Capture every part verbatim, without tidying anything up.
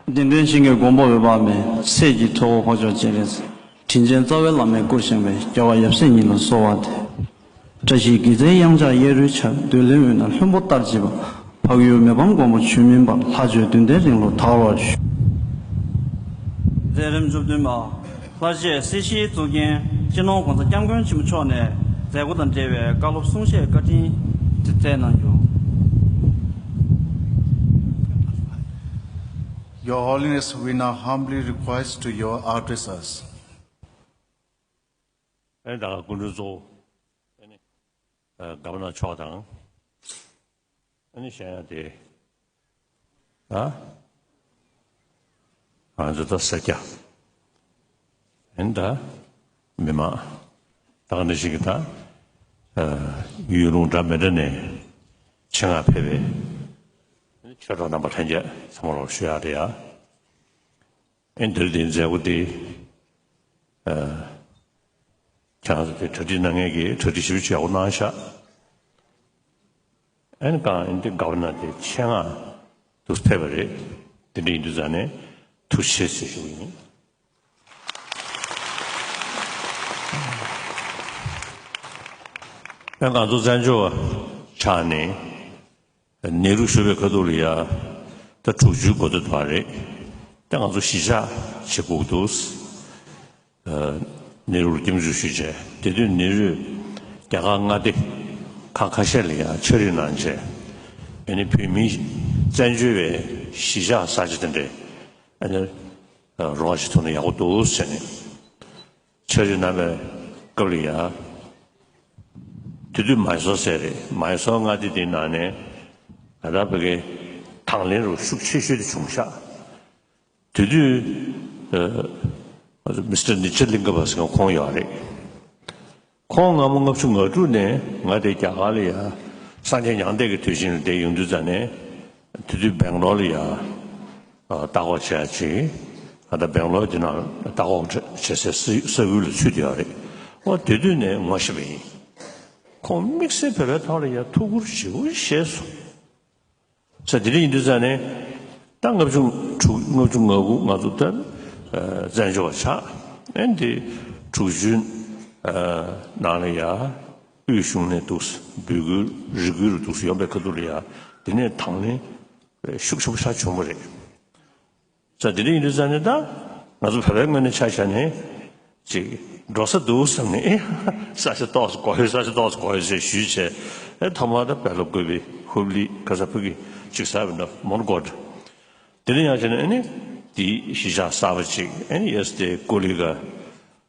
བདེན་དོན་ཞིང་གི་མགོན་པོ་འོད་དཔག་མེད། སྲས་ཀྱི་ཐུ་བོ་འཕགས་མཆོག་སྤྱན་རས་གཟིགས། དྲིན་ཅན་རྩ་བའི་བླ་མས་བཀུར་བཞེངས་པའི། རྒྱལ་བ་ཡབ་སྲས་ཉིད་ལ་གསོལ་བ་འདེབས། བཀྲ་ཤིས་དགེ་རྩའི་དབྱངས་འཆར་གཡས་རུའི་ཆར། བདུད་བློན་དབུས་ན་ལྷུན་པོ་ལྟར་བརྗིད་པ། འཕགས་ཡུལ་མི་ཕམ་མགོན་པོ་ཆོས་མིན་པར། ལྷ་ཆོས་བདུན་ལྡན་རིང་ལུགས་དར་བར་ཤོག། མཛད་རིམ་བཅུ་བདུན་པ། ལྷར་བཅས་སྲིད་ཞིའི་གཙུག་རྒྱན་སྤྱི་ནོར་༸གོང་ས་༸སྐྱབས་མགོན་ཆེན་པོ་མཆོག་ནས་མཛད་སྒོ་དང་འབྲེལ་བའི་བཀའ་སློབ་གསུང་བཤད་བཀའ་དྲིན་དེ་སྩལ་གནང་རྒྱུ། Your Holiness, we now humbly request to you address us. ཨེ་ད་སྐུ་མགྲོན་གཙོ་བོ་ཨེ་ནི་ཨ་ག་བ་ན་མཆོག་དང་ཨེ་ནི་གཞན་ཡང་དེ་ཨ་ང་ཚོ་ད་སེར་སྐྱ་ཨེ་ནི་ད་མི་མང་ད་ག་ནང་བཞིན་གྱི་ད་ཨ་ཡུལ་ལུང་འདྲ་མི་འདྲ་ནས་ཆེད་མངགས་ཕེབས་པའི་ཨེ་ནི་ཆོས་གྲོགས་རྣམ་པ་ལྷན་རྒྱས་ཚང་མ་ལོག་ཞུ་ཡག་རེད་ཡ། ཨེ་འདིར་དེ་མཛད་སྒོ་དེ་ཨ་ཁྱེད་རང་ཚོ་དེ་གྲ་སྒྲིག་གནང་མཁན་གྱིས་གྲ་སྒྲིག་ཞིབ་ཅིག་ཡག་པོ་གནང་ཤག་ཨེ་ནི་གང་ཨེ་འདི་ག་བ་ན་དེ་ཆེད་མངགས་དུ་ཕེབས་པ་རེད། དེ་འདྲ་ཡིན་དུས་ཙང་ནས་ཐུགས་རྗེ་ཆེ་ཞུ་གི་ཡིན། ཨེ་ང་ཚོ་བཙན་བྱོལ་བ་ཆགས་ནས་ནེ་རུ་བཞུགས་པའི་ཁ་ཐུག་ལ་ཡ་ད་དྲུག་ཅུའི་འགོ་སྟོད་བར་རེད། ད་ང་ཚོ་གཞིས་ཆགས་བྱེད་དགོས་འདུག་ཨ་ནེ་རུ་ལ་སྐྱབས་འཇུག་ཞུས་བྱས། དེ་དུས་ནེ་རུས་རྒྱ་གར་མངའ་སྡེ་ཁག་ཁ་ཤས་ལ་ཡང་ཕྱག་བྲིས་གནང་བྱས། ཨ་ནི་བོད་མིའི་བཙན་བྱོལ་བའི་གཞིས་ཆགས་ས་ཆ་དེ་འདྲའི་ཨ་ནི་རོགས་ཞིག་ཐུག་ན་ཡག་པོ་འདུག་ཟེར་ནས་ཕྱག་བྲིས་གནང་བའི་སྐབས་ལ་ཡང་། དེ་དུས་མའི་སོར་ཟེར་རེད། མའི་སོར་མངའ་སྡེ་དེའི་ནང་ནས་ང་རང་བོད་སྐད་དང་ལེན་རུ་ཤུགས་ཆེ་ཤོས་དེ་བྱུང་ཤག་དེ་དུས་ཨ་མི་སི་ཊར་ནི་ཇ་ལིང་ག་པ་ཟེར་མཁན་ཁོང་ཡོད་རེད། ཁོང་སྔ་མོ་ལྔ་བཅུ་ང་དྲུག་ནས་ང་དེ་རྒྱ་གར་ལ་ཡ་སངས་རྒྱས་མྱང་འདས་ཀྱི་དུས་ཆེན་ལ་བསྡད་ཡོང་དུས་ཙང་ནས། དེ་དུས་སྦེང་ལོར་ལ་ཡ་ལྟ་སྐོར་བྱེད་ཡ་ཅིག་ཨ་ད་སྦེང་ལོར་དེ་ནང་ལྟ་སྐོར་བྱེད་སའི་ས་ས་ཁུལ་ལ་ཚུད་བསྡད་ཡོད་རེད། ཨོ་དེ་དུས་ནས་ངོ་ཤེས་པ་ཡིན། ཁོང་དམིགས་བསལ་བོད་པའི་ཐོག་ལ་ཡ་ཐུགས་ཁུར་ཞེ་པོ་བཞེས་སོང་། ས་དེ་འདྲ་ཡིན་དུས་ཙང་ནས་ད་ལྔ་བཅུ་དྲུག་ལྔ་བཅུ་ང་དགུ་ང་ཚོ་ད་ཨ་བཙན་བྱོལ་བ་ཆགས། ཨེ་འདི་དྲུག་ཅུའི་ཨ་ནང་ལ་ཡ་དབུས་གཞུང་ནས་འདུག་སེ་འབོད་སྐུལ་རེ་སྐུལ་རུ་འདུག་སེ་ཡོང་པའི་ཁ་ཐུག་ལ་ཡ་དེ་ནས་དང་ལེན་ཤུགས་ཆེན་པོ་ཆགས་བྱུང་བ་རེད། ས་དེ་འདྲ་ཡིན་དུས་ཙང་ནས་ད་ང་ཚོ་བོད་པའི་ངོས་ནས་ཆ་བཞག་ནས་ཅིག་འགྲོ་ས་འདུག་བསམ་ནས་ཨེ་ས་ཆ་ཏོག་ཙམ་གོ་ཡོད་ས་ཆ་ཏོག་ཙམ་གོ་ཡོད་ཟེར་ཞུས་བྱས། ཨེ་ཐོག་མར་ད་བེ་ལ་ཀུ་པི་ཧུབ་ལི་ག་ས་ཕུ་གི་ཅིག་ས་བི་ན་མོན་གྷོ་དེ་འདྲ་ཡང་བྱས་ནས་ཨེ་ནི་དེའི་གཞིས་ཆགས་གསར་པ་ཅིག་ཨེ་ནི་ཡེ་སི་དེ་ཀོ་ལི་ག་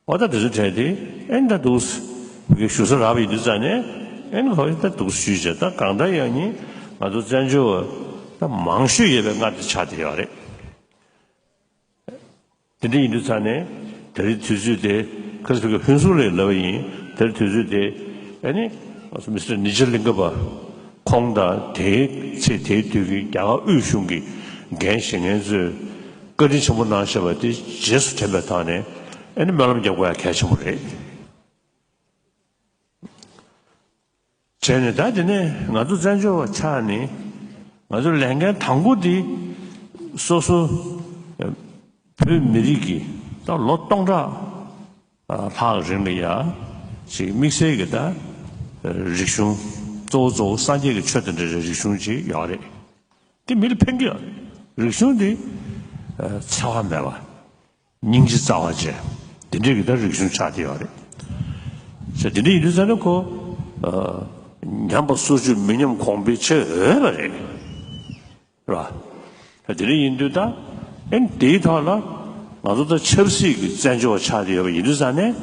འོ་ད་དེ་ཚོ་བྲལ་ཏེ་ཨེ་ནི་ད་འདུག་སེ་ཕུ་གི་བཞུགས་ས་རག་པ་ཡིན་དུས་ཙང་ནས་ཨེ་ནི་ཧོ་ད་འདུག་སེ་ཞུས་བྱས། ད་གང་ལྟར་ཡང་ནི་ང་ཚོ་བཙན་བྱོལ་བ་ད་མང་ཤོས་ཡོད་པའི་མངའ་སྡེ་ཆགས་བསྡད་ཡོད་རེད། དེ་འདྲ་ཡིན་དུས་ཙང་ནས་དེ་རིང་དུས་ཚོད་དེ་ཁ་སང་ཕུག་གི་ཧུན་སུར་ལ་ལབ་པ་ཡིན། དེར་དུས་ཚོད་དེ་ཨ་ནི་མི་སི་ཊར་ནི་ཇ་ལིང་ག་པ་ཁོང་དང་དེའི་ཚེ་དེའི་དུས་ཀྱི་རྒྱ་གར་དབུས་གཞུང་གི་འགན་བཞེས་མཁན་ཚོས་བཀའ་དྲིན་ཆེན་པོ་གནང་བཞག་པ་དེ་རྗེས་སུ་དྲན་པའི་ཐོག་ནས་ཨ་ནི་སྨོན་ལམ་རྒྱག་དགོས་ཡ་གལ་ཆེན་པོ་རེད། བྱས་ནས་ད་དེ་ནས་ང་ཚོ་བཙན་བྱོལ་བ་ཆགས་ནས་ང་ཚོ་ལས་འགན་དང་པོ་དེ་སོ་སོ་བོད་མི་རིགས་ཀྱི་ད་ལོ་སྟོང་ཕྲག་ལྷག་རིང་ལ་ཡ་ཅིག་དམིགས་བསལ་གྱི་ད་རིག་གཞུང་གཙོ་བོ་གཙོ་བོ་སངས་རྒྱས་ཀྱི་ཆོས་དང་འབྲེལ་བའི་རིག་གཞུང་ཅིག་ཡོད་རེད། དེ་མི་ལ་ཕན་གྱི་ཡོད་རེད། རིག་གཞུང་དེ་འཚེ་བ་མེད་པ། སྙིང་རྗེ་རྩ་བ་ཅན། དེ་འདྲའི་གི་ད་རིག་གཞུང་ཆགས་བསྡད་ཡོད་རེད། ཟེར་དེ་འདྲ་ཡིན་དུས་ཙང་ནས་ཁོ། ཨ། ཉམས་པ་སོར་ཆུད་མི་ཉམས་གོང་འཕེལ་བྱེད་འོས་པ་རེད། རེད་བ། དེ་འདྲ་ཡིན་དུས་ད། ཨེ་དེའི་ཐོག་ལ་ང་ཚོ་ད་ཆབ་སྲིད་ཀྱི་བཙན་བྱོལ་བ་ཆགས་བསྡད་ཡོད་པ་ཡིན་དུས་ཙང་ནས།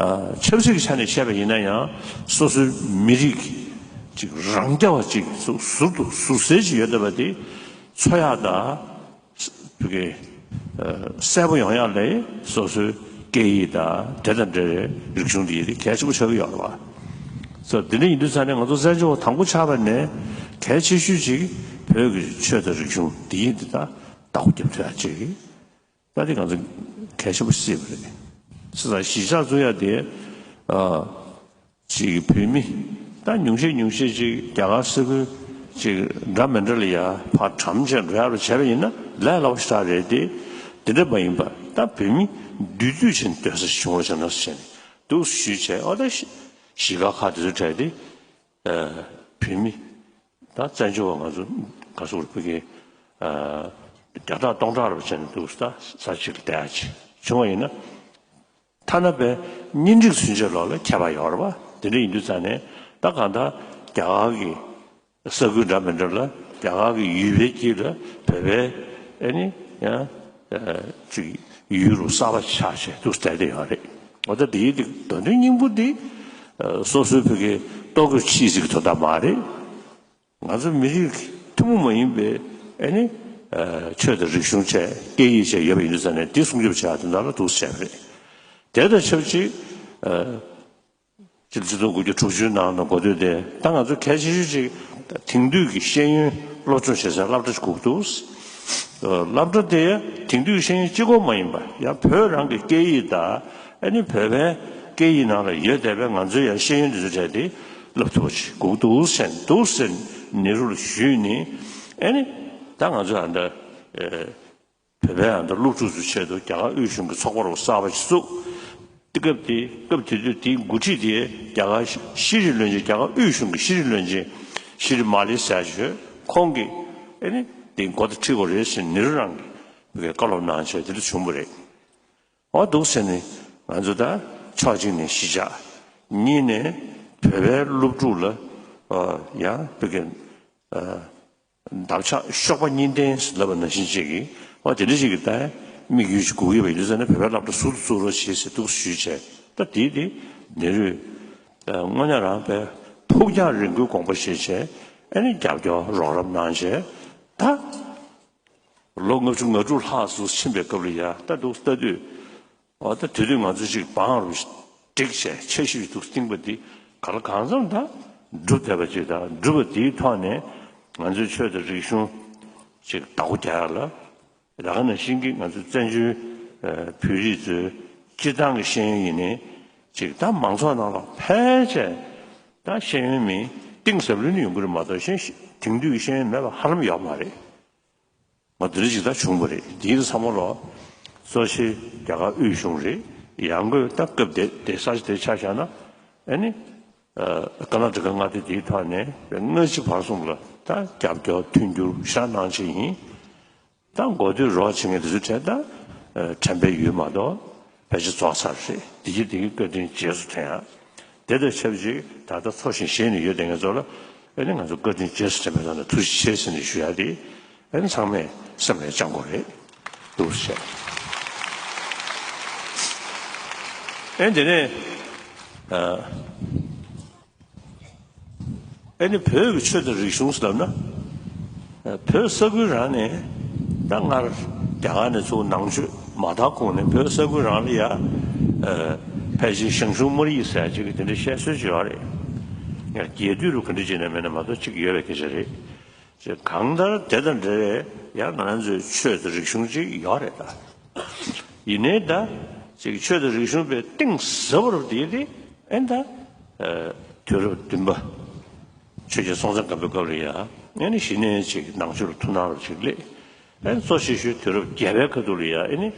ཨ། ཆབ་སྲིད་ཀྱི་ཆ་ནས་བཤད་པ་ཡིན་ན་ཡང་སོ་སོའི་མི་རིགས་ཀྱི་ཅིག་རང་རྐྱ་བ་ཅིག་ཟུར་དུ་ཟུར་གསལ་ཅིག་ཡོད་བསྡད་པ་དེ་འཚོལ་ཡག་དང་། བོད་སྐད། ཨ། གསལ་པོ་ཡོང་ཡག་ལ་སོ་སོའི་སྐད་ཡིག་དང་དེ་དང་འབྲེལ་བའི་རིག་གཞུང་དེ་ཡིན་གལ་ཆེན་པོ་ཆགས་ཀྱི་ཡོད་རེད་བ། སོ་དེ་འདྲ་ཡིན་དུས་ཙང་ནས་ང་ཚོ་བཙན་བྱོལ་བ་དང་པོ་ཆགས་པ་ནས་གལ་ཆེ་ཤོས་ཅིག་བོད་ཀྱི་ཆོས་དང་རིག་གཞུང་དེ་ཡིན་དེ་དག་བདག་པོ་རྒྱབ་ཐུབ་ཡག་ཅིག་ད་དེ་ང་ཚོ་གལ་ཆེན་པོ་བརྩིས་པ་རེད། སོ་སོ་གཞིས་ཆགས་བཙུགས་ཡག་དེ། ཨ། ཅིག་བོད་མི་ད་ཉུང་ཤས་ཉུང་ཤས་ཅིག་རྒྱ་གར་ས་ཁུལ་ཅིག་འདྲ་མི་འདྲ་ལ་ཡ་ཕར་གྲམ་བྱས་འགྲོ་ཡག་རུ་བྱས་པ་ཡིན་ན་ ལས་སླ་པོ་ཞེ་དྲག་རེད་དེ། དེ་འདྲ་མ་ཡིན་པ་ད་བོད་མི་འདུས་སྡོད་བྱས་ནས་སྡོད་ས་ཞིག་བྱུང་བ་བྱས་ན་ཟེར་ནས་འདུག་ཞུས་བྱས། ཨོ་ད་གཞིས་ཀ་ཁག་དེ་ཚོ་གྲས་དེ་བོད་མི་ད་བཙན་བྱོལ་བ་ང་ཚོ་ག་སོགས་བོད་ཀྱི་བརྒྱ་ཕྲག་སྟོང་ཕྲག་རེ་བྱས་ནས་འདུག་ས་ས་ཅིག་ལ་བསྡད་ཡ་ཅིག་བྱུང་བ་ཡིན་ན། ཐ་ན་པའི་གཉེན་སྒྲིག་ཚུན་ཆད་ལོག་ལ་ཁྱད་པར་ཡོད་རེད་པ། དེ་འདྲ་ཡིན་དུས་ཙང་ནས་ད་གང་ལྟར་རྒྱ་གར་གྱི་ས་ཁུལ་འདྲ་མི་འདྲ་ལ་རྒྱ་གར་གྱི་ཡུལ་པའི་དཀྱིལ་ལ་བོད་པའི་ཨེ་ནི་ཡང་ཅིག་ཡུལ་གྲུ་གསར་པ་ཆགས་བྱས་འདུག་བསྡད་བསྡད་ཡོད་རེད། འོ་ད་དེའི་དེ་དོན་དོན་སྙིང་པོ་འདི་སོ་སོའི་བོད་ཀྱི་ལྟོ་གོས་ཕྱིས་ཟིག་གི་དོན་དག་མ་རེད། ང་ཚོ་མི་རིགས་ཐུན་མོང་མ་ཡིན་པའི་ཨེ་ནི་ཆོས་དང་རིག་གཞུང་བཅས་སྐད་ཡིག་བཅས་ཡོད་པ་ཡིན་དུས་ཙང་ནས་དེ་སྲུང་སྐྱོབ་བྱེད་ཡག་དོན་དག་ལ་འདུག་སེ་བྱས་པ་རེད། དེ་དང་ཆབས་ཅིག་ཕྱི་ལོ་ཆིག་སྟོང་དགུ་བརྒྱ་དྲུག་ཅུའི་ནང་ལ་འགོ་སྟོད་དེ་ད་ང་ཚོ་གལ་ཆེ་ཤོས་ཅིག་དེང་དུས་ཀྱི་ཤེས་ཡོན་སློབ་སྦྱོང་བྱེད་སའི་སློབ་གྲྭ་ཞིག་དགོས་འདུག་སློབ་གྲྭ་དེ་དེང་དུས་ཤེས་ཡོན་གཅིག་པོ་མ་ཡིན་པ་ཡང་བོད་རང་གི་སྐད་ཡིག་དང་ཨ་ནི་བོད་པའི་སྐད་ཡིག་ནང་ལ་ཡོད་བསྡད་པའི་ང་ཚོའི་ཡང་ཤེས་ཡོན་དེ་ཚོ་བྲལ་ཏེ་སློབ་ཐུབ་པ་ཞིག་དགོས་འདུག་ཟེར་འདུག་ཟེར་ནེ་རུ་ལ་ཞུས་ནས་ཨ་ནི་ད་ང་ཚོ་ཨ་ད་བོད་པའི་ཨ་ད་སློབ་ཕྲུག་ཚོའི་ཆེད་དུ་རྒྱ་གར་དབུས་གཞུང་གི་ཚོགས་པ་རོ་གསར་པ་ཞིག་བཙུགས། དེ་སྐབས་དེ་སྐབས་དེ་དུས་དེའི་འགོ་ཁྲིད་དེ་རྒྱ་གར་ཤེས་རིག་བློན་ཆེན་རྒྱ་གར་དབུས་གཞུང་གི་ཤེས་རིག་བློན་ཆེན་ཤི་རི་མ་ལི་ཟེར་ཞོད་ཁོང་གིས་ཨེ་ནི་དེ་འགོ་ད་ཁྲིད་དགོས་རེད་ཟེར་ནེ་རུ་རང་གིས་བཀའ་སློབ་གནང་བྱས་དེ་འདྲ་བྱུང་བ་རེད། འོ་འདུག་ཟེར་ནས་ང་ཚོ་ད་ཕྱོགས་གཅིག་ནས་གཞིས་ཆགས་གཉིས་ནས་བོད་པའི་སློབ་ཕྲུག་ལ་ཡང་བོད་ཀྱི་འདབ་ཆགས་གཤོག་པ་གཉིས་ལྡན་ལབ་པ་ནང་བཞིན་ཅིག་གིས་འོ་དེ་འདྲ་ཞིག་གི་ད་དམིགས་ཡུལ་ཞིག་དགོས་ཀྱི་ཡོད་པ་ཡིན་ཙང་ནས་བོད་པའི་སློབ་གྲྭ་ཟུར་དུ་བཙུགས་རོགས་བྱེད་ཟེར་འདུག་ཞུས་བྱས། ད་དེ་དེ་ནེ་རུས་དངོས་གནས་རང་པའི་ཕུགས་རྒྱང་རིང་པོའི་དགོངས་པ་བཞེས་བྱས་ཨ་ནི་རྒྱབ་སྐྱོར་རོགས་རམ་གནང་བྱས་ད། ལོ་ལྔ་བཅུ་ང་དྲུག་ལྷག་ཙམ་ཕྱིན་པའི་སྐབས་ལ་ཡ་ད་འདུག་ལྟ་དུས་འོ་ད་དེ་དུས་ང་ཚོ་ཅིག་བང་རུ་བསྒྲིགས་བྱས་འཆར་གཞི་རུ་འདུག་བཏིང་པ་འདི་ག་ལ་གང་འཚམ་ད་འགྲུབ་བསྡད་པ་ཅིག་དང་འགྲུབ་པ་འདིའི་ཐོག་ནས་ང་ཚོའི་ཆོས་དང་རིག་གཞུང་ཅིག་བདག་པོ་རྒྱག་ཡ་ལ་ད་ག་ནང་བཞིན་གྱི་ང་ཚོའི་བཙན་བྱོལ་བོད་རིགས་ཚོའི་སྤྱིར་བཏང་གི་ཤེས་ཡོན་ཡིན་ནའི་ཅིག་ད་མང་ཚོགས་ནང་ལ་ཕལ་ཆེར་ད་ཤེས་ཡོན་མི་གཏིང་ཟབ་ལོན་ཡོང་གི་རེད་མ་གཏོགས་ཤེས་དེང་དུས་ཀྱི་ཤེས་ཡོན་མེད་པ་ཧ་ལམ་ཡོད་མ་རེད། ང་འདི་འདྲ་ཞིག་ད་བྱུང་བ་རེད། འདིའི་ཚང་མ་ལོ་གཙོ་ཆེ་རྒྱ་གར་དབུས་གཞུང་རེད། ཡང་སྒོས་ད་སྐབས་དེ་དེ་ས་ཆ་དེ་ཆ་བཞག་ན་ཨ་ནི་ཀར་ནཱ་ཊ་ཀ་མངའ་སྡེ་འདིའི་ཐོག་ནས་སྔ་ཕྱི་བར་གསུམ་ལ་ད་རྒྱབ་སྐྱོར་མཐུན་འགྱུར་ཞེ་དྲག་གནང་ཆེད་ཡིན། ད་འགོ་སྟོད་རོགས་བྱེད་མཁན་དེ་ཚོའི་གྲས་ད་དྲན་པའི་ཡུལ་མ་གཏོགས་ཕལ་ཆེར་རྫོགས་ཚར་རེད། འདི་ཕྱི་དེ་གི་བཀའ་དྲིན་རྗེས་སུ་དྲན་ཡ། དེ་དང་ཆབས་ཅིག་ད་ལྟ་འཚོ་ཞིང་གཞེས་ནས་ཡོད་བསྡད་མཁན་ཚོ་ལ་ཨ་ནི་ང་ཚོ་བཀའ་དྲིན་རྗེས་སུ་དྲན་པའི་ཐོག་ནས་ཐུགས་རྗེ་ཆེ་ཟེར་ནས་ཞུ་ཡ་དེ་ཨ་ནི་ཚང་མས་སེམས་ལ་བཅངས་དགོས་རེད་འདུག་ཟེར། ཨ་ནི་དེ་ནས་ཨ། ཨ་ནི་བོད་ཀྱི་ཆོས་དང་རིག་གཞུང་ཟེར་ལབ་ན། བོད་ས་ཁུལ་རང་ནས་ད་སྔར་རྒྱ་གར་ནས་ཚུར་ནང་ཆོས་མ་དར་གོང་ནས་བོད་ས་ཁུལ་རང་ལ་ཡ། ཕལ་ཆེར་ཞང་ཞུང་སྨར་ཡིག་ཟེར་ཅིག་གི་དེ་འདྲ་བཤད་སྲོལ་ཅིག་ཡོད་རེད། ཡང་རྒྱས་བསྡུས་རུ་ག་འདྲ་བྱས་ནས་མེད་ན་མ་གཏོགས་ཅིག་ཡོད་པའི་སྐད་ཆ་རེད། ཅེས་གང་ལྟར་དེ་དང་འབྲེལ་བའི་ཡང་ང་རང་ཚོའི་ཆོས་དང་རིག་གཞུང་ཅིག་ཡོད་རེད་ད། ཡིན་ནའི་ད་ཅིག་ཆོས་དང་རིག་གཞུང་པའི་གཏིང་ཟབ་པོ་རུ་དེ་དེ་ཨེ་ད། དུས་རབས་བདུན་པ། ཆོས་རྒྱལ་སྲོང་བཙན་སྒམ་པོའི་སྐབས་ལ་ཡ་ཨེ་ནི་གཞི་ནས་ཅིག་ནང་ཆོས་ལ་ཐུགས་སྣང་རུ་ཅིག་སླེབས། ཨེ་ནི་གཙོ་ཆེ་ཤོས་དུས་རབས་བརྒྱད་པའི་ཁ་ཐུག་ལ་ཡ་ཨེ་ནི་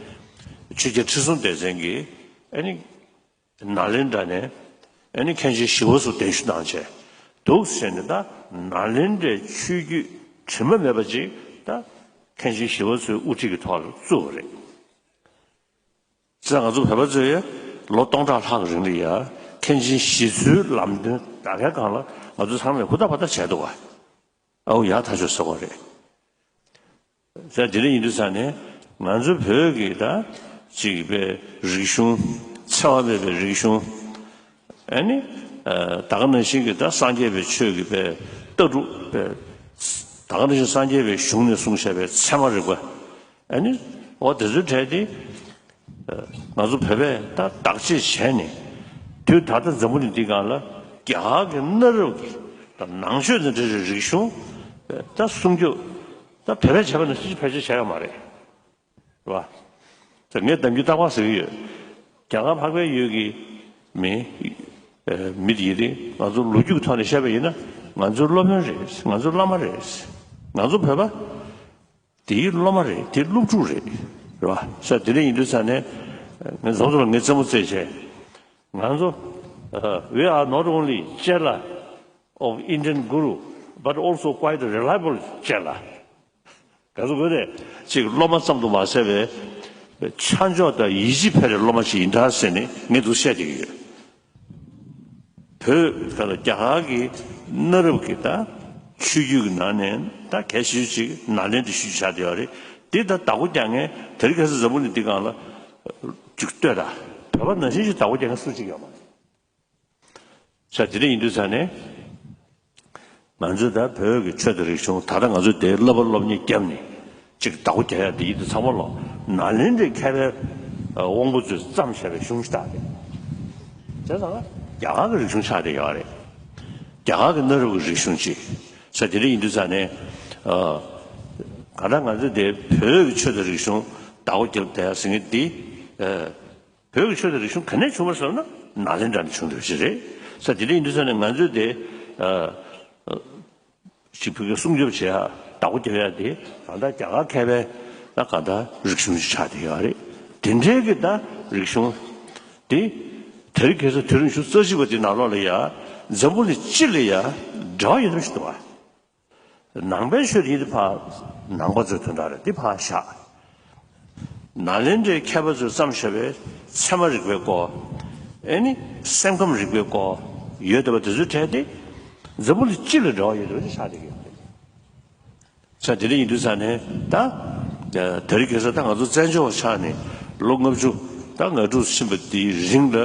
ཆོས་རྒྱལ་ཁྲི་སྲོང་ལྡེ་བཙན་གྱིས་ཨེ་ནི་ནཱ་ལེནྡྲ་ནས་ཨེ་ནི་མཁན་ཆེན་ཞི་བ་འཚོ་གདན་ཞུ་གནང་བྱས་འདུག་ཟེར་ནས་ད་ནཱ་ལེནྡྲའི་ཆོས་བརྒྱུད་དྲི་མ་མེད་པ་ཅིག་ད་མཁན་ཆེན་ཞི་བ་འཚོའི་དབུ་ཁྲིད་ཀྱི་ཐོག་ལ་བཙུགས་པ་རེད། ཙང་ང་ཚོ་བོད་པ་ཚོས་ལོ་སྟོང་ཕྲག་ལྷག་རིང་ལ་ཡ་མཁན་ཆེན་ཞི་འཚོའི་ལམ་སྟོན་ད་གའི་སྒང་ལ་ང་ཚོ་ཚང་མས་ཧུར་ཐག་བ་ཐག་བྱས་འདུག་ག་ཨའོ་ཡག་ཐག་ཆོད་ཟེར་བ་རེད། ཟེར་དེ་འདྲ་ཡིན་དུས་ཙང་ནས་ང་ཚོ་བོད་ཀྱི་ད་ཅིག་པའི་རིག་གཞུང་འཚེ་བ་མེད་པའི་རིག་གཞུང་ཨ་ནི་ད་ག་ནང་བཞིན་གྱི་ད་སངས་རྒྱས་པའི་ཆོས་ཀྱི་པའི་ལྟ་གྲུབ་པའི་ད་ག་ནང་བཞིན་སངས་རྒྱས་པའི་གཞུང་ནས་གསུངས་བཞག་པའི་ཚད་མ་རིག་པ་ཨ་ནི་འོ་དེ་ཚོའི་གྲས་དེ། ང་ཚོ་བོད་པས་ད་བདག་གཅེས་བྱས་ནས་དུས་ད་ལྟ་འཛམ་བུ་གླིང་འདིའི་སྒང་ལ་རྒྱ་གར་གྱི་གནའ་རབས་ཀྱི་ད་ནང་ཆོས་དང་འབྲེལ་བའི་རིག་གཞུང་ད་སྲུང་སྐྱོབ་ད་བོད་པས་བྱས་པ་ནང་བཞིན་ཕལ་ཆེར་བྱས་ཡོད་མ་རེད། རེད་བ། ད་ངས་གཏམ་རྒྱུད་རྟག་པར་ཟེར་གྱི་ཡོད། རྒྱ་གར་འཕགས་པའི་ཡུལ་གྱི་མི་མི་དེ་ཡིན་ཏེ་ང་ཚོ་ལོ་རྒྱུས་ཀྱི་ཐོག་ནས་བཤད་པ་ཡིན་ན་ང་ཚོའི་སློབ་དཔོན་རེད། ང་ཚོའི་བླ་མ་རེད། ང་ཚོ་བོད་པ། དེའི་སློབ་མ་རེད། དེ་སློབ་ཕྲུག་རེད། རེད་པ། ས་དེ་འདྲ་ཡིན་དུས་ཙང་ནས་ང་ཚོ་ལ་ངས་རྩེད་མོ་རྩེད་བྱས། ང་ཚོ་uh, we are not only ཅེ་ལ་of Indian guru but also quite reliable ཅེ་ལ། ག་ཚོད་དགོས་རེད། ཅིག་སློབ་མ་ཙམ་དུ་མ་ཟད་པའི་ཆ་འཇོག་དང་ཡིད་ཆེས་འཕེར་བའི་སློབ་མ་ཞིག་ཡིན་ད་ཟེར་ནས་ངས་འདུག་བཤད་བསྡད་ཀྱི་ཡོད། བོད་ད་ལྟ་རྒྱ་གར་གྱི་གནའ་རབས་ཀྱི་ད་ཆོས་བརྒྱུད་ཀྱི་ནང་ནས་ད་གལ་ཆེ་ཤོས་ཅིག་ནཱ་ལེནྡྲ་ཆོས་བརྒྱུད་ཆགས་བསྡད་ཡོད་རེད། འདི་ད་བདག་པོ་རྒྱག་མཁན་དེ་རིང་ཁ་སང་འཛམ་བུ་གླིང་འདི་སྒང་ལ་ཅིག་ལྟོས་དང་། བོད་པ་ནང་བཞིན་ཅིག་བདག་པོ་རྒྱག་མཁན་སུ་གཅིག་ཡོད་མ་རེད། ས་དེ་འདྲ་ཡིན་དུས་ཙང་ནས་ང་ཚོས་ད་བོད་ཀྱི་ཆོས་དང་རིག་གཞུང་ད་ལྟ་ང་ཚོས་དེ་བསླབ་པ་སློབ་གཉེར་བརྒྱབ་ནས་ཅིག་བདག་པོ་རྒྱག་ཡ་དེ་ཡིན་དུས་ཚང་མ་ལོ་ནཱ་ལེནྡྲའི་མཁས་པའི་དབང་པོ་ཚོས་བརྩམས་བཞག་པའི་གཞུང་ཞིག་ད་རེད། བྱས་ཙང་རྒྱ་གར་གྱི་རིག་གཞུང་ཆགས་བསྡད་ཡོད་རེད། རྒྱ་གར་གྱི་གནའ་རབས་ཀྱི་རིག་གཞུང་ཅིག་ས་དེ་འདྲ་ཡིན་དུས་ཙང་ནས་གང་ལྟར་ང་ཚོས་དེ་བོད་ཀྱི་ཆོས་དང་རིག་གཞུང་བདག་པོ་རྒྱབ་བསྡད་ཡ་ཟེར་མཁན་འདི། བོད་ཀྱི་ཆོས་དང་རིག་གཞུང་ག་ནས་བྱུང་བ་ཟེར་ན་ནཱ་ལེནྡྲ་ནས་བྱུང་འདུག་ཞིག་རེད། ས་དེ་འདྲ་ཡིན་དུས་ཙང་ནས་ང་ཚོས་དེ་ཞིག་བོད་སྐད་སྲུང་སྐྱོབ་བྱེད་ཡ་བདག་པོ་རྒྱབ་ཡ་དེ་ད་ལྟ་རྒྱ་གར་མཁས་པའི་ད་ག་ད་རིག་གཞུང་ཞིག་ཆགས་བསྡད་ཡོད་རེད། དེ་འདྲའི་གི་ད་རིག་གཞུང་དེ་དེ་རིང་ཁ་སང་དུས་རིང་ཕྱེད་ཀ་རྩ་གཅིག་པ་དེ་ནང་ལོགས་ལ་ཡ་འཛམ་བུ་གླིང་སྤྱི་ལ་ཡ་འབྲེལ་བ་ཡོད་པ་ཞིག་འདུག་བ། ནང་པའི་ཆོས་དེ་ཡིན་དུས་ཕར་ནང་པ་ཚོའི་དོན་དག་རེད། འདི་ཕར་བཞག་ནཱ་ལེནྡྲའི་མཁས་པ་ཚོས་བརྩམས་བཞག་པའི་ཚད་མ་རིག་པའི་སྐོར། ཨེ་ནི་སེམས་ཁམས་རིག་པའི་སྐོར་ཡོད་བསྡད་པ་དེ་ཚོའི་གྲས་དེ་འཛམ་བུ་གླིང་སྤྱི་ལ་འབྲེལ་བ་ཡོད་བསྡད་པ་ཅིག་ཆགས་བསྡད་ཀྱི་ཡོད་རེད། ས་དེ་འདྲ་ཡིན་དུས་ཙང་ནས་ད་དེ་རིང་ཁ་སང་ད་ང་ཚོ་བཙན་བྱོལ་བ་ཆགས་ནས་ལོ་ལྔ་བཅུ་ད་ང་དྲུག་ཕྱིན་པ་དེའི་རིང་ལ་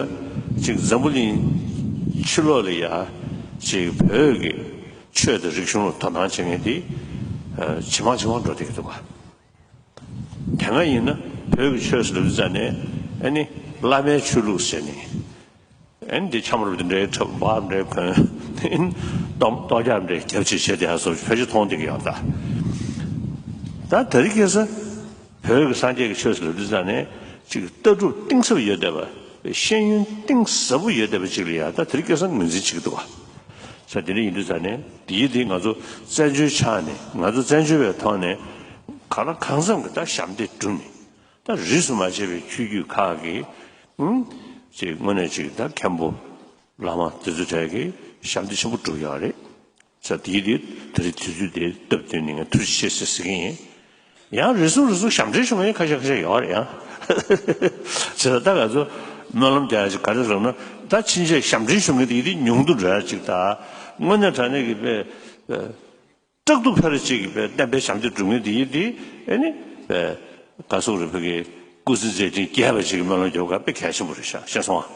ཅིག་འཛམ་བུ་གླིང་ཕྱི་ལོགས་ལ་ཡ་ཅིག་བོད་ཀྱི་ཆོས་དང་རིག་གཞུང་ལ་དོ་སྣང་བྱེད་མཁན་དེ་ཇེ་མང་ཇེ་མང་འགྲོ་བསྡད་ཀྱི་འདུག་ག་དེ་སྔ་ཡིན་ན་བོད་ཀྱི་ཆོས་ཟེར་ལབ་དུས་ཙང་ནས་ཨ་ནི་བླ་མའི་ཆོས་ལུགས་ཟེར་ནས། ཨན་དེ་ཆམ་རུབ་དེ་འདྲའི་ཁྲབ་འབག་འདྲའི་གོན། ཨན་ལྟོ་ལྟོ་རྒྱག་འདྲའི་རྒྱབ་ཅིག་བྱས་དེ་ཡ་སོགས་ཕལ་ཆེར་མཐོང་བསྡད་ཀྱི་ཡོད་ད། ད་དེ་རིང་ཁ་སང་བོད་ཀྱི་སངས་རྒྱས་ཀྱི་ཆོས་ཟེར་ལབ་དུས་ཙང་ནས་ཅིག་ལྟ་གྲུབ་གཏིང་ཟབ་ཡོད་བསྡད་པ། ཤེས་ཡོན་གཏིང་ཟབ་པོ་ཡོད་བསྡད་པ་ཅིག་ལ་ཡ་ད་དེ་རིང་ཁ་སང་ངོས་འཛིན་བྱེད་ཀྱི་འདུག་བ། ས་དེ་འདྲ་ཡིན་དུས་ཙང་ནས་དེའི་དེ་ང་ཚོ་བཙན་བྱོལ་ཆགས་ནས་ང་ཚོ་བཙན་བྱོལ་བའི་ཐོག་ནས་གང་ལ་གང་འཚམ་གྱི་ད་ཞབས་འདེགས་བསྒྲུབས་ནས། ད་རིས་སུ་མ་ཆད་པའི་ཆོས་བརྒྱུད་ཁག་གི་ཨུམ། ཅིག་དངོས་གནས་ཅིག་ད་མཁན་པོ་བླ་མ་དེ་ཚོ་གྲས་ཀྱི་ཞབས་འདེགས་ཆེན་པོ་བསྒྲུབས་ཡོད་རེད། ས་དེའི་དེ་དེ་རིང་དུས་ཚོད་དེ་སྟབས་བསྟུན་ནས་ངས་ཐུགས་རྗེ་ཆེ་ཟེར་ཟེར་གྱི་ཡིན། ཡང་རེ་ཟུང་རེ་ཟུང་ཞབས་འདྲེན་ཞུ་མཁན་ཁ་ཤས་ཁ་ཤས་ཡོད་རེད་ཡང་། བྱས་ཙང་ད་ང་ཚོ་སྨོན་ལམ་རྒྱག་ཡ་ཅིག་ག་རེ་རེད་ཟེར་ན་ད་ཕྱིན་ཆད་ཞབས་འདྲེན་ཞུ་མཁན་དེ་ཡིན་དེ་ཉུང་དུ་འགྲོ་ཡ་ཅིག་ད་དངོས་གནས་དྲང་གནས་ཀྱི་དཔེ། སྐྲག་སྡུག་འཕེར་ཅིག་གི་བསྟན་པའི་ཞབས་འདེགས་སྒྲུབ་མཁན་དེ་ཡིན་དེ་ཨེ་ནི་བཀའ་ཟུར་རིན་པོ་ཆེའི་སྐུ་ཚེ་མཛད་འཕྲིན་རྒྱས་པ་ཞིག་གི་སྨོན་ལམ་རྒྱབ་ཁ་དཔེ་གལ་ཆེན་པོ་རེད་ཤག་ཤེས་སོང་ཨ།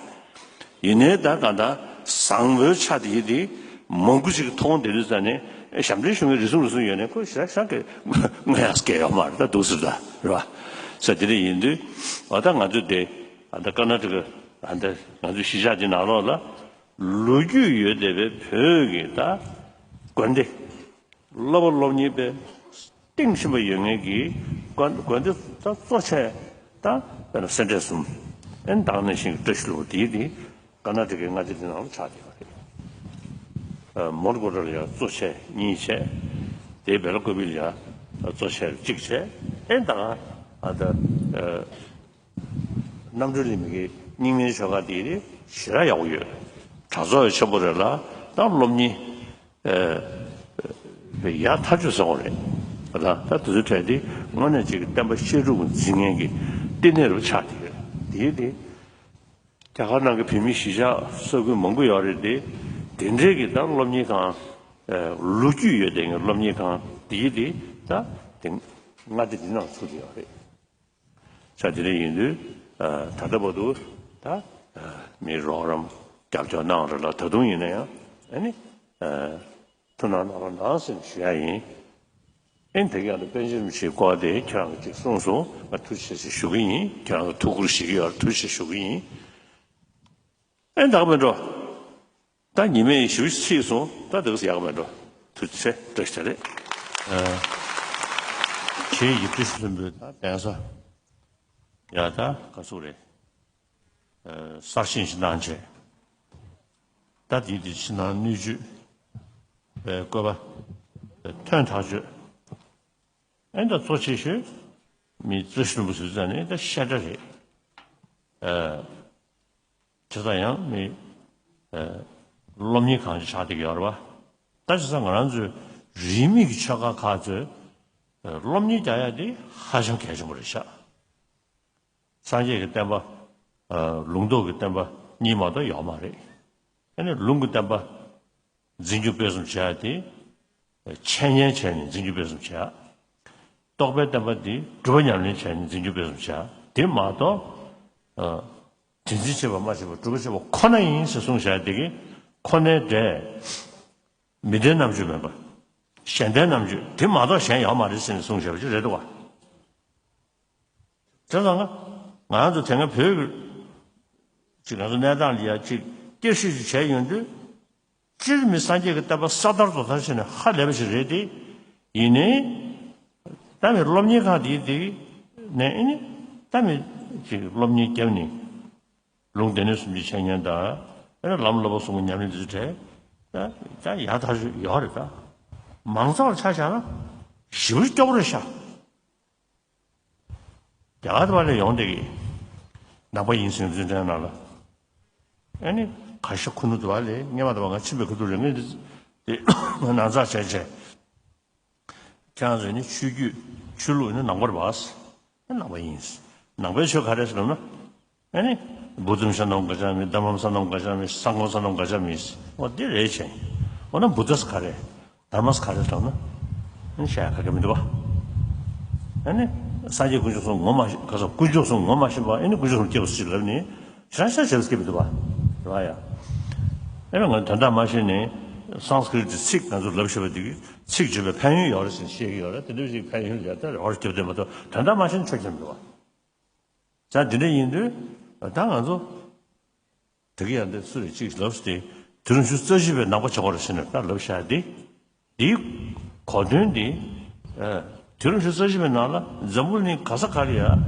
ཡིན་ནའི་ད་གང་ལྟར་བཟང་པོའི་ཆ་དེ་ཡིན་དེ་མང་པོ་ཞིག་མཐོང་བསྡད་དུས་ཙང་ནས་ཞབས་འདྲེན་ཞུ་མཁན་རེ་ཟུང་རེ་ཟུང་ཡོད་ནས་ཁོ་ཞེ་དྲག་ཞག་གི་ང་ཡང་སྐད་ཡོད་མ་རེད་ད་འདུག་ཟེར་ད་རེད་བ། ས་དེ་འདྲ་ཡིན་དུས་ཨ་ད་ང་ཚོ་དེ་ཨ་ད་ཀར་ནཱ་ཊ་ཀ་ཨ་ད་ང་ཚོའི་གཞིས་ཆགས་དེ་ནང་ལོགས་ལ་ལོ་རྒྱུས་ཡོད་བསྡད་པའི་བོད་ཀྱི་ད་དགོན་སྡེ། བསླབ་པ་སློབ་གཉེར་པའི་གཏིང་ཕྱིན་པ་ཡོད་མཁན་གྱི་དགོན་དགོན་སྡེ་ད་གཙོ་ཆེ་ད་དཔེར་ན་སེ་འབྲས་གསུམ་ཨེ་ནི་ད་ག་ནང་བཞིན་གྱི་བཀྲ་ཤིས་ལྷུན་པོ་དེའི་དེ་ཀར་ནཱ་ཊ་ཀའི་མངའ་སྡེ་འདི་ནང་ལ་ཆགས་བསྡད་པ་རེད། མོན་གྷོ་ཊ་ལ་ཡང་གཙོ་ཆེ་གཉིས་བྱས། དེའི་བེ་ལ་ཀོ་བི་ལ་ཡང་གཙོ་ཆེ་གཅིག་བྱས་ཨེ་ནི་ད་ག་ཨ་ད་རྣམ་གྲོལ་གླིང་མི་དགེ་རྙིང་མའི་ཆོས་ཁང་དེ་ཞེ་དྲག་ཡག་པོ་ཡོད། གྲྭ་ཚོགས་ཡང་ཆེན་པོ་རེད་ལ་ད་སློབ་གཉེར། ཡར་ཐག་ཆོད་ཟེར་བ་རེད། ད་ད་དེ་ཚོའི་གྲས་དེ་དངོས་གནས་ཅིག་གི་བསྟན་པ་བཤད་སྒྲུབ་འཛིན་མཁན་གྱི་བསྟི་གནས་རུ་ཆགས་བསྡད་ཡོད། དེ་དེ་རྒྱ་གར་ནང་གི་བོད་མིའི་གཞིས་ཆགས་ས་ཁུལ་མང་པོ་ཡོད་རེད་དེ། དེ་འདྲའི་གི་ད་སློབ་གཉེར་ཁང་། ལོ་རྒྱུས་ཡོད་དེ་སློབ་གཉེར་ཁང་དེ་དེ་ད་དེ་མངའ་སྡེ་འདི་ནང་ཚུད་ཡོད་རེད། ས་དེ་འདྲ་ཡིན་དུས་ད་ལྟ་བར་དུ་ད་མི་རོགས་རམ་རྒྱབ་སྐྱོར་གནང་རེད་ལ་ད་དུང་ཡིན་ན་ཡང་ཨ་ནི་ཐུགས་སྣང་གནང་རོགས་གནང་ཟེར་ཞུ་ཡ་ཡིན། ཨེ་ནི་དེ་ག་ཡང་དུ་པཎ་ཆེན་རིན་པོ་ཆེའི་སྐོར་དེ་ཁྱེད་རང་གིས་ཅིག་གསུངས་སོང་ང་ཐུགས་རྗེ་ཆེ་ཞུ་གི་ཡིན། ཁྱེད་རང་གིས་ཐུགས་ཁུར་བཞེས་ཀྱི་ཡོད་ཐུགས་རྗེ་ཆེ་ཞུ་གི་ཡིན། ཨེ་ནི་ད་ག་མེད་འགྲོ། ད་ཉི་མས་ཞིབ་ཕྱིས་སོང་ད་དེ་ག་ཡག་མེད་འགྲོ། ཐུགས་རྗེ་ཆེ་བཀྲ་ཤིས་བདེ་ལེགས། ཆེས་ཡིབ་ཏུ་ཤི་ལྷུན་པོའི་ད་གདན་ས་ཡ་ད་ག་ཚོད་རེད། གསར་བཞེངས་ཤིག་གནང་བྱས། ད་དེའི་དེ་ཕྱི་ནང་སྣོད་བཅུད་པའི་བཀོད་པ་ཐོན་ཐག་ཆོད། ཨེ་ད་གཙོ་ཆེ་ཤོས་མི་རྩོད་ཞུ་བུ་ཟེར་ཙང་ནི་ད་བཤད་གྲྭ་རེད། ཨ། བྱས་ཙང་ཡང་མི་ཨ་སློབ་གཉེར་གང་ཅི་ཆགས་བསྡད་ཀྱི་ཡོད་རེད་བ། ད་བྱས་ཙང་ང་རང་ཚོའི་རིས་མེད་ཀྱི་ཆོས་ཁག་ཁག་ཚོས་ཨ་སློབ་གཉེར་རྒྱག་ཡ་དེ་ཧ་ཅང་གལ་ཆེན་པོ་རེད་ཤག་སངས་རྒྱས་ཀྱི་བསྟན་པ་ཨ་ལུང་རྟོགས་ཀྱི་བསྟན་པ་གཉིས་མ་གཏོགས་ཡོད་མ་རེད། ཨ་ནི་ལུང་གི་བསྟན་པ་འཛིན་སྐྱོང་སྤེལ་གསུམ་བྱེད་ཡ་དེ། འཆད་ཉན་བྱས་ནས་འཛིན་སྐྱོང་སྤེལ་གསུམ་བྱེད་ཡ། རྟོགས་པའི་བསྟན་པ་འདི་སྒྲུབ་པ་ཉམས་ལེན་བྱས་ནས་འཛིན་སྐྱོང་སྤེལ་གསུམ་བྱེད་ཡ། དེ་མ་གཏོགས། ཨ། དེ་འཛིན་བྱེད་པ་སྨྲ་བྱེད་པ་སྒྲུབ་པ་བྱེད་པ་ཁོ་ན་ཡིན་ཟེར་གསུངས་བཞག་དེ་གི་ཁོ་ནའི་འབྲས། མི་ལྡན་རྣམ་དཔྱོད་མིན་པ། གཞན་ལྡན་རྣམ་དཔྱོད་དེ་མ་གཏོགས་གཞན་ཡོད་མ་རེད་ཟེར་ནས་གསུངས་བཞག་པ་ཅིག་རེད་འདུག་བ། དེ་ཙང་ང་ང་རང་ཚོ་དེ་སྔ་བོད་ཀྱི་ཅིག་ང་ཚོ་གནས་སྟངས་ལ་ཡ་ཅིག་བསྐྱར་ཞིབ་ཅིག་བྱས་ཡོང་དུས། སྤྱིར་མི་སངས་རྒྱས་ཀྱི་བསྟན་པ་ས་དར་རྡོ་དར་བྱས་ནས་ཧ་ལས་པ་ཞིག་རེད་དེ། ཡིན་ནའི། ད་མི་སློབ་གཉེར་ཁང་དེའི་དེ་ནས་ཨེ་ནི། ད་མི་ཅིག་སློབ་གཉེར་བརྒྱབ་ནས། ལུང་སྡེ་སྣོད་གསུམ་གྱི་འཆད་ཉན་དང་། ཨེ་ནི་ལམ་བསླབ་པ་གསུམ་གྱི་ཉམས་ལེན་འདི་ཚོ་གྲས། ད་ད་ཡག་ཐག་ཆོད་ཡོད་རེད་ད། མང་ཚོགས་ལ་ཆ་བཞག་ན། ཞེ་པོ་སྐྱོ་པོ་རེད་ཤག་རྒྱ་གར་བ་ལས་ཡོང་བསྡད་ཀྱི། ནང་པ་ཡིན་ཟེར་འཛིན་གྲྭའི་ནང་ལ། ཨ་ནི་ཁ་ཤས་ཁུ་ནུ་དུ་བ་ལས་སྔས་མ་དུ་བ་ང་ཕྱིན་པའི་ཁ་ཐུག་རེ་ངས་འདི་ནང་ཚགས་བྱས་བྱས། ཁྱེད་རང་ཚོ་ནི་ཆོས་བརྒྱུད་ཆོས་ལུགས་ནི་ནང་པར་བ། ཨ་ནང་པ་ཡིན། ནང་པའི་ཆོས་ག་རེ་ཟེར་ན། ཨ་ནི། བུ་ཛམ་ས་ནམ་ག་ཅང་མི་དྷརྨམ་ས་ནམ་ག་ཅང་མི་སང་ཁོང་ས་ནམ་ག་ཅང་མི། འོ་དེ་རེད་ཆེ། འོ་ན་བུ་དྷ་ས་ག་རེ། དྷརྨ་ས་ག་རེ་ལབ་ན། ཨ་ནི་བཤད་ཡ་ག་གེ་མི་འདུག་བ། ཨ་ནི། སངས་རྒྱས་དཀོན་མཆོག་གསུམ་ངོ་མ་ཤེས་ག་ས་དཀོན་མཆོག་གསུམ་ངོ་མ་ཤེས་པ་ཨ་ནི་དཀོན་མཆོག་གསུམ་སྐྱེ་བ་སྲིད་ལབ་ནི། ཤ་ཤ་ཤ་སྐྱེ་མི་འདུག་བ། རེད་བ་ཡ། ཨ་ནི་ང་དོན་དག་མ་ཤེས་ནས་སཾ་སྐྲྀ་ཏའི་ཚིག་ང་ཚོ་ལབ་ཤེས་པ་འདི་གི་ཚིག་བརྗོད་པའི་ཕན་ཡོན་ཡོད་རེད་ཟེར་བཤད་ཀྱི་ཡོད་རེད་དེ་འདྲ་ཞིག་ཕན་ཡོན་ཡོད་ད་རེ་བ་རྒྱབ་དེ་མ་གཏོགས་དོན་དག་མ་ཤེས་ན་ཆོ་སྐྱེ་མི་འདུག་བ། ད་འདི་འདྲ་ཡིན་དུས་ད་ང་ཚོ། དེ་གི་ཡང་འདི་སུ་རེད་ཅིག་ལབ་སྟེ། དུས་རབས་ཉི་ཤུ་རྩ་བཞི་པའི་ནང་པ་བྱེད་དགོས་རེད་ཟེར་ནས་ད་ལབ་བཞག་སྟེ། འདིའི་གོ་དོན་འདི། ཨ། དུས་རབས་ཉི་ཤུ་རྩ་བཞི་པའི་ནང་ལ་འཛམ་བུ་གླིང་ག་ས་ག་རེ་ཡ།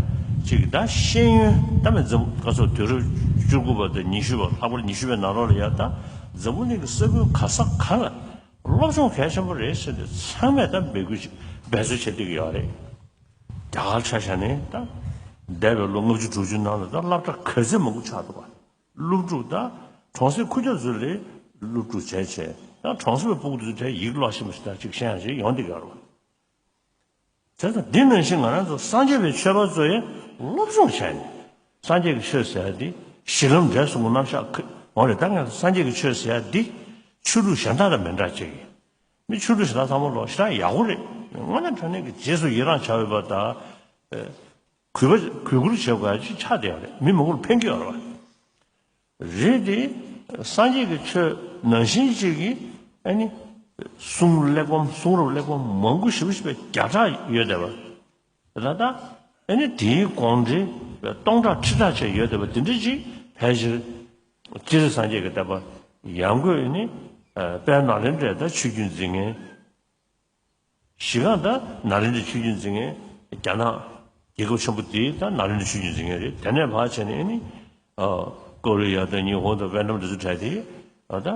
ཅིག་ད་ཤེས་ཡོན་ད་མི་འཛམ་ག་ཚོད་དུས་རབས་བཅུ་དགུ་པ་དང་ཉི་ཤུ་པ་ལྷག་པར་ཉི་ཤུ་པའི་ནང་ལོགས་ལ་ཡ་ད། འཛམ་བུ་གླིང་གི་ས་ཁུལ་ག་ས་ག་ལ་སློབ་སྦྱོང་གལ་ཆེན་པོ་རེད་ཟེར་ཏེ་ཚང་མས་ད་འབོད་སྐུལ་ཅིག་འབད་རྩོལ་བྱེད་བསྡད་ཀྱི་ཡོད་རེད། རྒྱ་གར་ཆ་བཞག་ནས་ད། འདས་པའི་ལོ་ལྔ་བཅུ་དྲུག་ཅུ་ནང་ལ་ད་སློབ་གྲྭ་ག་ཚོད་མང་པོ་ཆགས་འདུག་བ། སློབ་ཕྲུག་དང་གྲོང་གསེབ་ཁུལ་རྒྱག་ཚོ་ལས་སློབ་ཕྲུག་བྱས་བྱས་ཡང་གྲོང་གསེབ་པའི་སྤུ་གུ་ཚོ་གྲས་ཡིག་ཀློག་ཤེས་མ་ཤེས་དང་ཅིག་ཤེས་ཡང་ཅིག་ཡོང་བསྡད་ཀྱི་ཡོད་རེད་བ། དེ་ལྟར་འདི་ནང་བཞིན་ང་རང་ཚོ་སངས་རྒྱས་པའི་ཆོས་པ་ཚོ་ཡང་སློབ་སྦྱོང་བྱས་ནས་སངས་རྒྱས་ཀྱི་ཆོས་ཟེར་ཡ་འདི་གཞི་ལམ་འབྲས་གསུམ་གྱི་རྣམ་གཞག་ཁ་འོང་རེད་ད་ང་ཚོ་སངས་རྒྱས་ཀྱི་ཆོས་ཟེར་ཡ་འདི་ཆོས་ལུགས་གཞན་དག་དང་མི་འདྲ་ཅིག་ཡིན། མི་ཆོས་ལུགས་གཞན་དག་ཚང་མ་ལོག་ཞེ་དྲག་ཡག་པོ་རེད། དངོས་གནས་དྲང་གནས་ཀྱི་རྗེས་སུ་ཡི་རང་བྱ་འོས་པ་དང་། གུས་པ་གུས་བཀུར་བྱེད་དགོས་ཡ་ཅིག་ཆགས་བསྡད་ཡོད་རེད། མི་མང་པོར་ཕན་གྱི་ཡོད་རེད་བ། རེད་དེ། སངས་རྒྱས་ཀྱི་ཆོས་ནང་བཞིན་ཅིག་གིས་ཨ་ནི། གསུང་གླེགས་བམ་གསུང་རབ་གླེགས་བམ་མང་པོ་ཞེ་པོ་ཞེ་པོ་བརྒྱ་ཕྲག་ཡོད་བསྡད་པ། ད་ལྟ་ཨ་ནི་དེའི་དགོངས་འགྲེལ་སྟོང་ཕྲག་ཁྲི་ཕྲག་བྱས་ཡོད་བསྡད་པ་འདི་འདྲ་ཅིག་ཕལ་ཆེར། སྤྱིར་སངས་རྒྱས་ཀྱི་བསྟན་པ་ཡང་སྒོས་ནི་དཔལ་ནཱ་ལེནྡྲའི་ད་ཆོས་བརྒྱུད་འཛིན་མཁན། གཞི་རྐང་ད་ནཱ་ལེནྡྲའི་ཆོས་བརྒྱུད་འཛིན་མཁན་རྒྱ་ནག་རྒྱལ་ཁབ་ཆེན་པོ་དེའི་ད་ནཱ་ལེནྡྲའི་ཆོས་བརྒྱུད་འཛིན་མཁན་རེད། དེ་ནས་ཕར་བྱས་ནས་ཨ་ནི་ཀོ་རི་ཡ་དང་ཉི་ཧོང་དང་ཝེ་ནམ་དེ་ཚོ་གྲས་དེ་ད་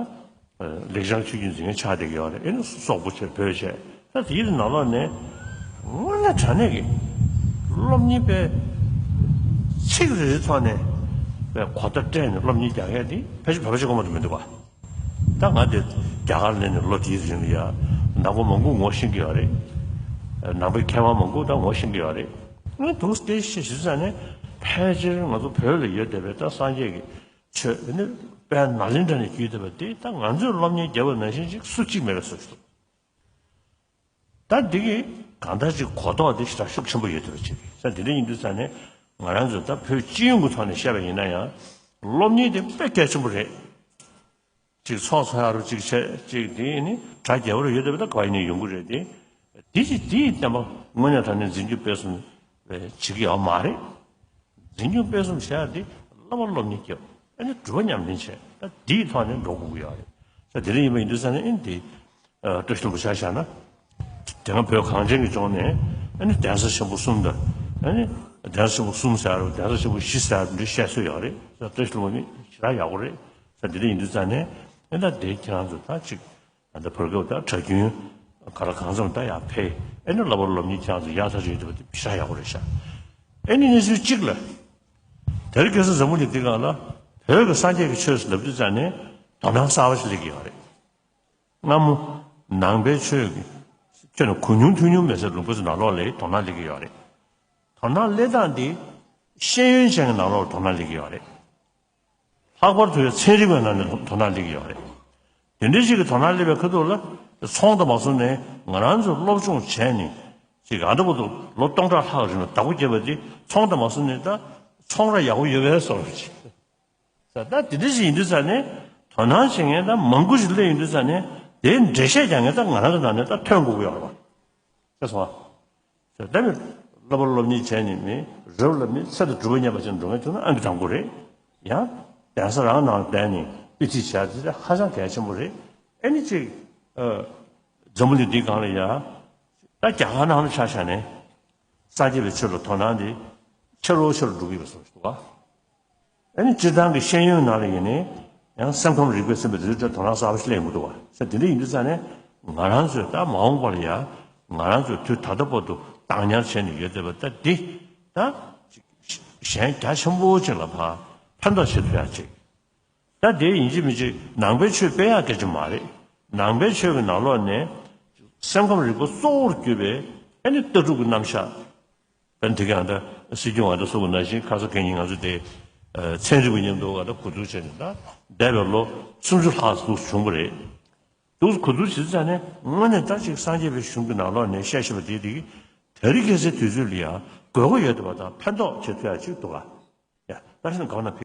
ལེགས་བྱང་ཆོས་བརྒྱུད་འཛིན་མཁན་ཆགས་བསྡད་ཀྱི་ཡོད་རེད། ཨ་ནི་སོག་པོ་བྱས་བོད་བྱས་ད་དེའི་ནང་ལོགས་ནས་དངོས་གནས་དྲང་གནས་ཀྱི་སློབ་གཉེར་པའི་ཚིག་རེ་རེ་ཐོག་ནས་པའི་གོ་བརྡ་སྤྲད་ནས་སློབ་གཉེར་རྒྱག་ཡ་དེ་ཕལ་ཆེར་བོད་པ་ཞིག་དགོས་མ་གཏོགས་མི་འདུག་བ། ད་ང་དེ་རྒྱ་གར་སླེབས་ནས་ལོ་དེའི་རིང་ལ་ཡ། ནང་པ་མང་པོ་ངོ་ཤེས་ཀྱི་ཡོད་རེད། ནང་པའི་མཁས་དབང་མང་པོ་ད་ངོ་ཤེས་ཀྱི་ཡོད་རེད། ངས་འདུག་སེ་ཞིབ་ཞིབ་ཟ་ནས་ཕལ་ཆེར་ང་ཚོ་བོད་ལ་ཡོད་བསྡད་པའི་ད་སངས་རྒྱས་ཀྱི་ཆོས་ནི་དཔལ་ནཱ་ལེནྡྲ་ནས་བརྒྱུད་བསྡད་པ་དེ་ད་ང་ཚོས་སློབ་གཉེར་བརྒྱབ་པ་ནང་བཞིན་ཅིག་སུ་གཅིག་མེད་པའི་བཟོ་ཞིག་འདུག་ད་འདི་གི་གང་ལྟར་ཅིག་གོ་རྟོགས་འདི་ཞེ་དྲག་ཤུགས་ཆེན་པོ་ཡོད་ཐུབ་པ་ཅིག་རེད། ད་འདི་འདྲ་ཡིན་དུས་ཙང་ནས་ང་རང་ཚོ་ད་བོད་སྤྱི་ཡོངས་ཀྱི་ཐོག་ནས་བཤད་པ་ཡིན་ན་ཡང་སློབ་གཉེར་དེ་དཔེ་གལ་ཆེན་པོ་རེད། ཅིག་ཚོགས་ཚོགས་ཡག་རུ་ཅིག་བྱས་ཅིག་དེ་ནི་གྲ་རྒྱས་པོ་རུ་ཡོད་དེ་བས་ད་ག་ཡིན་ནས་ཡོང་གི་རེད་དེ། དེ་ཅིག་དེ་ཡི་བསྟན་པ་དངོས་གནས་དྲང་གནས་འཛིན་སྐྱོང་སྤེལ་གསུམ་བྱེད་ཀྱི་ཡོད་མ་རེད། འཛིན་སྐྱོང་སྤེལ་གསུམ་བྱས་ཡ་དེ་བསླབ་པ་སློབ་གཉེར་རྒྱབ་ཨ་ནི་སྒྲུབ་པ་ཉམས་ལེན་བྱས་ད་དེ་ཡི་ཐོག་ནས་འགྲོ་དགོས་ཀྱི་ཡོད་རེད། ད་དེ་འདྲ་ཡིན་པ་ཡིན་དུས་ཙང་ནས་ཨ་ནི་དེ། བཀྲ་ཤིས་ལྷུན་པོ་ཆ་བཞག་ན། དེ་སྔ་བོད་གངས་ཅན་གྱི་ལྗོངས་ནས་ཨ་ནི་གདན་ས་ཆེན་པོ་གསུམ་དང་ཨ་ནི་གདན་ས་ཆེན་པོ་གསུམ་ཟེར་རུ་གདན་ས་ཆེན་པོ་བཞི་ཟེར་རུ་འདི་བཤད་སྲོལ་ཡོད་རེད། ས་བཀྲ་ཤིས་ལྷུན་པོ་ནི་ཞེ་དྲག་ཡག་པོ་རེད། ས་འདི་འདྲ་ཡིན་དུས་ཙང་ནས་ཨ་ད་དེ་ཁྱེད་རང་ཚོ་ད་ཅིག་ཨ་ད་བར་སྐབས་ད་གྲྭ་རྒྱུན་ག་ལ་གང་འཚམ་ད་ཡར་ཕེབས་ ཨེ་ནི་སློབ་པ་སློབ་གཉེར་ཁྱེད་རང་ཚོ་ཡག་ཐག་ཆོད་ཡོད་པ་དེ་ཞེ་དྲག་ཡག་པོ་རེད་ཤག་ཨེ་ནི་གནས་ཚུལ་གཅིག་ལ། དེ་རིང་ཁ་སང་འཛམ་བུ་གླིང་འདི་སྒང་ལ་བོད་ཀྱི་སངས་རྒྱས་ཀྱི་ཆོས་ཟེར་ལབ་དུས་ཙང་ནས་དོ་སྣང་གསར་པ་ཞིག་སླེབས་ཀྱི་ཡོད་རེད། སྔ་མོ་ནང་པའི་ཆོས་ཀྱི་ཁྱོན་ནས་གོ་མྱོང་ཐོས་མྱོང་མེད་སའི་ལུང་པ་ཚོ་ནང་ལོགས་ལ་དོ་སྣང་སླེབས་ཀྱི་ཡོད་རེད། དོ་སྣང་སླེབས་སྟངས་འདི་ཤེས་ཡོན་ཅན་གྱི་ནང་ལོགས་ལ་དོ་སྣང་སླེབས་ཀྱི་ཡོད་རེད། ལྷག་པར་དུ་ཡང་ཚན་རིག་པའི་ནང་ནས་དོ་སྣང་སླེབས་ཀྱི་ཡོད་རེད། དེ་འདྲའི་ཞིག་གི་དོ་སྣང་སླེབས་པའི་ཁ་ཐུག་ལ་ཚོང་དང་མ་སོང་ནས་ང་རང་ཚོ་སློབ་སྦྱོང་བྱས་ནས་ཅིག་ཨ་འདྲ་པོ་འདུག་ལོ་སྟོང་ཕྲག་ལྷག་རིང་ལ་བདག་པོ་བརྒྱབ་པ་དེ་ཚོང་དང་མ་སོང་ནས་ད་ཚོང་ར་ཡག་པོ་ཡོད་པའི་བཟོ་འདྲ་ཅིག་ད་ད་དེ་འདྲ་ཞིག་ཡིན་དུས་ཙང་ནས་དོ་སྣང་བྱེད་མཁན་ད་མང་པོ་ཞིག་སླེབས་ཡོང་དུས་ཙང་ནས་དེའི་འགྲེལ་བཤད་རྒྱག་མཁན་ད་ང་རང་ཚོ་ནང་ནས་ད་ཐོན་དགོས་ཀྱི་ཡོད་རེད་པ། ཤེས་སོང་ཨ། ད་མི་སློབ་པ་སློབ་གཉེར་བྱས་ནས་མི་རབ་ལ་མི་ཚེ་དང་སྒྲུབ་པ་མཉམ་པ་ཅན་འགྲོ་མཁན་བྱུང་ན་ཨང་ཀི་དང་པོ་རེད། ཡང་གདན་ས་རང་ནང་བསྡད་ནས་དཔེ་ཁྲིད་བྱས་དེ་ཧ་ཅང་གལ་ཆེན་པོ་རེད། ཨེ་ནི་ཅིག་ཨ། འཛམ་བུ་གླིང་འདིའི་སྒང་ལ་ཡ་ད་རྒྱ་གར་ནང་ལ་ཆ་བཞག་ནས་སངས་རྒྱས་པའི་ཆོས་ལ་དོ་སྣང་དེ་ཆེ་རུ་ཆེ་རུ་འགྲོ་གི་ཡོད་པ་བཟོ་ཞིག་འདུག་ག་ཨ་ནི་སྤྱིར་བཏང་གི་ཤེས་ཡོན་ནང་ལ་ཡིན་ནའི་ཡང་སེམས་ཁམས་རིག་པའི་སེམས་པའི་རིག་གྲོས་དོ་སྣང་གསར་པ་ཞིག་སླེབས་ཡོང་གི་འདུག་བ། ས་དེ་འདྲ་ཡིན་དུས་ཙང་ནས་ང་རང་ཚོས་ད་མ་འོངས་པར་ཡང་ང་རང་ཚོས་དུས་ད་ལྟ་བར་དུ་བདག་ཉར་བྱས་ནས་ཡོད་བསྡད་པ་ད་འདི་ད་གཞན་རྒྱ་ཆེན་པོ་ཅིག་ལ་ཕར་ཕན་ཐོགས་བྱེད་ཐུབ་ཡག་ཅིག་ད་དེ་ཡིན་གཅིག་མིན་གཅིག་ནང་པའི་ཆོས་སྤེལ་ཡག་སྐད་ཆ་མ་རེད། ནང་པའི་ཆོས་ཀྱི་ནང་ལོགས་ནས་སེམས་ཁམས་རིག་པ་གཙོ་བོར་གྱུར་པའི་ཨ་ནི་ལྟ་གྲུབ་ཀྱི་རྣམ་གཞག་དཔེར་ན་དེ་ག་ད་སྲིད་སྐྱོང་ཨ་ད་སུ་གི་ནང་བཞིན་ཁ་ས་གད་སྙིགས་ང་ཚོ་དེ་ཚན་རིག་པ་མཉམ་དུ་ཨ་ད་གོ་བསྡུར་བྱས་ནས་ད་འདས་པའི་ལོ་སུམ་ཅུ་ལྷག་འདུག་བྱུང་བ་རེད། འདུག་གོ་བསྡུར་བྱེད་ཙང་ནས་དངོས་གནས་ད་ཅིག་སངས་རྒྱས་པའི་གཞུང་གི་ནང་ལོགས་ནས་བཤད་བཞིན་པ་དེ་དེ་གི་དེ་རིང་ཁ་སའི་དུས་ཚོད་ལ་ཡང་དགོས་མཁོ་ཡོད་བསྡད་པ་དང་ཕན་ཐོགས་བྱེད་ཐུབ་ཡག་ཅིག་འདུག་ག་ཡ་ད་ཤི་ན་གང་ན་ཕེབས།